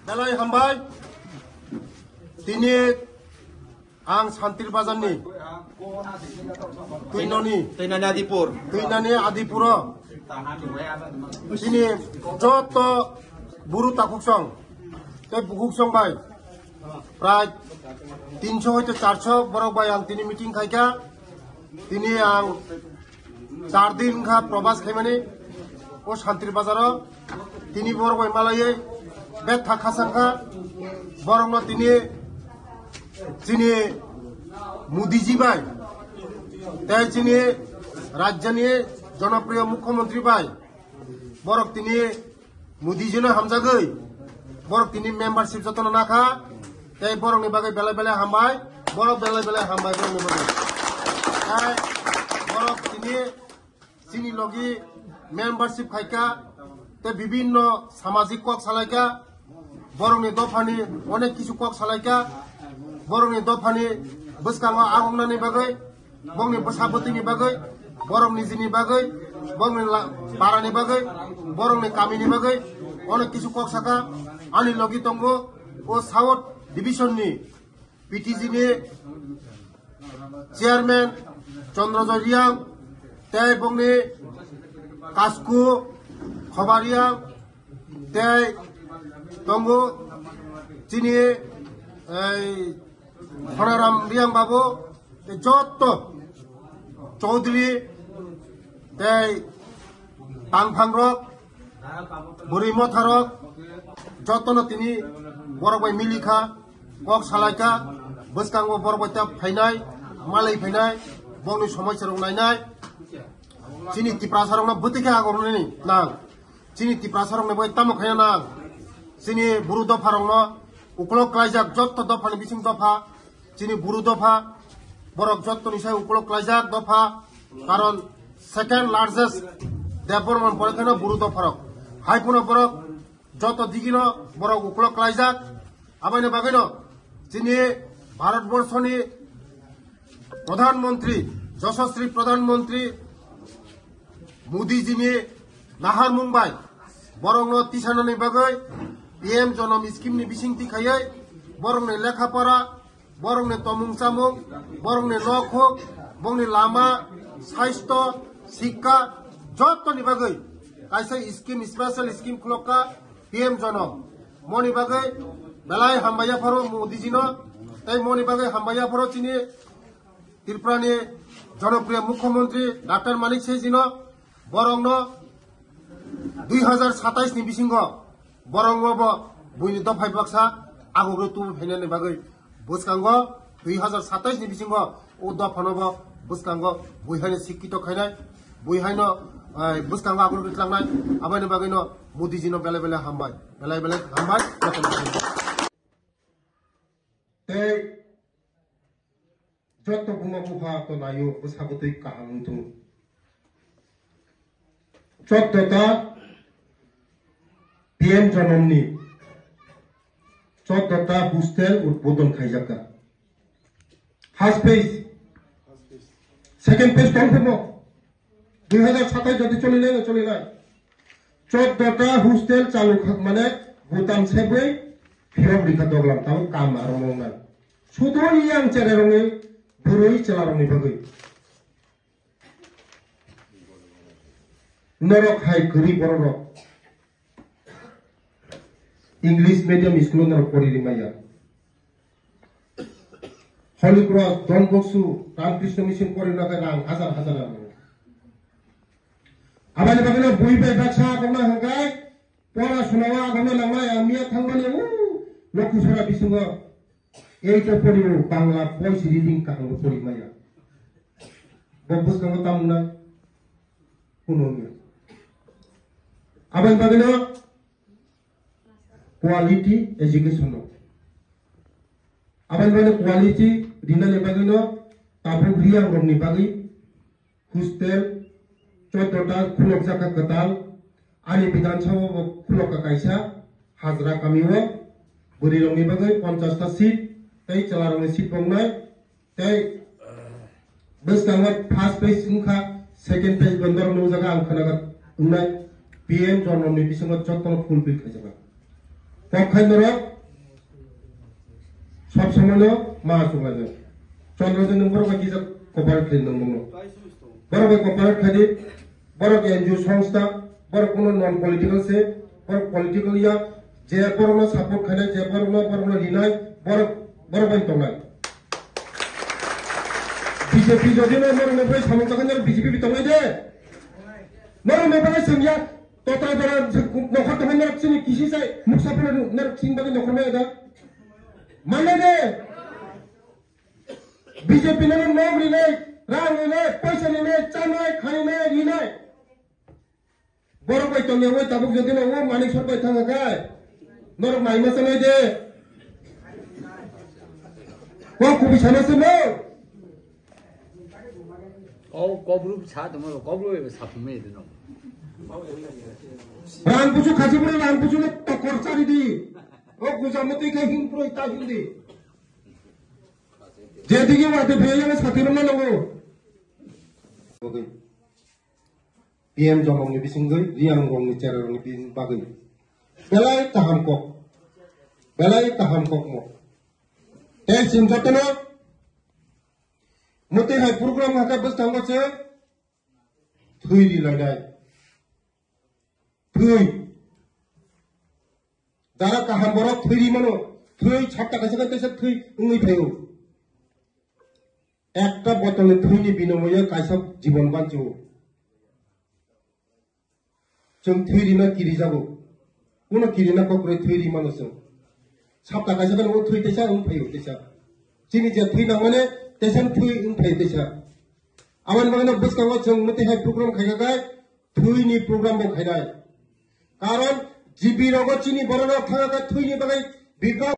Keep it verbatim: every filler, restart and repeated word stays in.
Belai hambai. Tini ang Santir Bazarni Tuinani, Tuinani Adipur. Tuinani Adipuro tini joto buru takhuksong tei bukhuksong bai prai tinso hoito charso borok bai ang tini meeting khaikha. Tini ang char din wngkha probas khaimani o Santir Bazaro. Tini borok bai malaiwi betha khasangkha. Borokno tini chini Modiji bai tei chini rajyani jonopriyo mukhyamantri bai borok tini Modijino hamjagwi borok tini membership jotono nakha, tei borokni bagwi belai belai hambai, borok belai belai hambai borokni bagwi. Tei borok tini chini logi membership khaikha, tei bibinno samajik kok salaikha, borokni dophani onek kisu kok salaikha, borokni dophani bwskango agongnani bagwi, bongni bwsa bwtwini bagwi, borok nijini bagwi, bongni la-, parani bagwi, borokni kamini bagwi, onek kisu kok saka. Ani logi tongo o South Division ni P T G ni chairman Chandra Joy Riang, tei bongni kasku Khoba Riang, tei tongo chini ei Honoram Riang Babu, tei joto Chaudhary, tei Tangphangrok, Bwrwi Motharok, jotono tini borok bai milikha, kok salaikha, bwskango borok bai ta phainai, malai phainai, bongni somosya rok nainai, chini Tiprasa rokno bwtwi khe agornani nang. Chini Tiprasa rokni bai tamo khaina nang. Chini buru dopha rokno uklok klaijak jotto dophani bising dopha. Chini buru dopha borok jottoni sai uklok klaijak dopha. Karon second largest Debbarman pore kheno buru dopha rok. Hai phano borok jotto digino borok uklok klaijak. Aboni bagwino chini Bharat Borshoni Pradhan Mantri, Yashaswi Pradhan Mantri Modi jini naharmung bai borokno tisanani bagwi P M Janam scheme ni bisingtwi khaiwi borokni lekha pora, borokni tomung chamung, borokni nok huk, borokni lama, saisto, sikka, jottoni bagwi kaisa scheme, special scheme khulokka P M Janam. Moni bagwi belai hambai yapharo Modi jino, tei moni bagwi hambai yapharo chini Tripura ni jonopriyo mukhyamantri Doctor Manik Saha jino, borokno dui hazar satais ni bisingo borokno bo buini dophai baksa agogwi tubu phainani bagwi bwskango dui hazar satais ni bisingo o dophano bo bwskango buihaino sikkito khainai, buihaino, eh, bwskango agogwi tlangnai, aboni bagwino Modi jino belai belai hambai, belai belai hambai. Tei joto buma bupha to naio bwsa bwtwi kaham wngthung. Chotto ta P M Janamni chotto ta hostel udbodon khaijakka. First phase, second phase tong phano. Dui hazar satais jodi choli nai, choli nai. Chotto ta hostel chalu kha-, mane Bhutan sebwi phiyok rikha doglam tamo kam aro mong nai. Sudo yang chere rongni bwrwi chwla rongni bagwi. Norok hai kwrwi borok rok English medium school norok pori rimaya. Holy Cross, Don Bosco, Ramakrishna Mission pori no khe rang hajar hajar rang. Abani bagwi no bui bai baksa kok na hangkai, pora suna wa kok na nang maya, miya thang mani, u, Lokhusora bisingo, eight o pori o, Bangla, boys reading kaham bo pori maya. Bo bwskango tamo na, kuno miya. Abani bagwi no, quality education no. Aboni bagwi quality rinani bagwi no tabuk riyang rokni bagwi hostel chotto ta khulokjak kha kwtal. Ani Bidhan Sabha bo khulok kha kaisa Hajra kami o bwrwi rokni bagwi ponchash ta seat tei chwla rokni seat bo wngnai tei Bwskango first phase wngkha, second phase bo norok nukjago ang khwnaga wngnai, P M Janmani bisingo jotono fulfill khaijak. Kok khai norok sob somoino ma chunglaijakgo. Chandra je nwng borok bai kisa cooperate khai nwng bono. Borok bai cooperate khai di, borok N G O songstha, borok kuno non political se, borok political ya, je borokno support khainai, je borokno, borokno rinai, borok, borok bai tongnai. B J P jodi no norok no bai samung tangkha norok B J P bi tongnai de. Norok no bai sengya, totra dara nokhor tongmani norok chini kisi sai, muksa phano norok chini bagwi nokhor maya da. Mannai de. B J P no nok rinai, rang rinai, paisa rinai, chanai, khainai, rinai. Borok bai tongya oi tabuk jodi no o Manik Sor bai thangkha kai. Norok mai ma chanai de. Ko kubi sana se mo. O kobru sa tongma kobru bai sa phumai de no. Rang busu khasi buru rang busu no tokor chari di. O guja mati khai hing puroi ta hing di. Jedigi wate pheyang sati no mano. P M Jomongni bisingwi Riang rongni chera rongni bising bagwi. Belai kaham kok. Belai kaham kok mo. Tei chwng jotono mwtwi hai program hakhe bwskango se thwi ri lainai. Thwi. Jara kaham borok thwi ri mano. Thwi chapta kaisa kaisa thwi wngwi phaio. Ekta botolni thwini binomoyo kaisa jibon banchio. Chwng thwi rina kirijago. Kuno kirina kokroi thwi ri mano chwng. Sapta kaisa khe nukgo thwi teisa wng phaio teisa. Chini je thwi nangmani teisa thwi wng phaio teisa. Aboni bagwino bwskango chwng mwtwi hai program khaikha khe thwini program bo khainai. Karon G B rogo chini borok rok thangkha khe thwini bagwi bigrao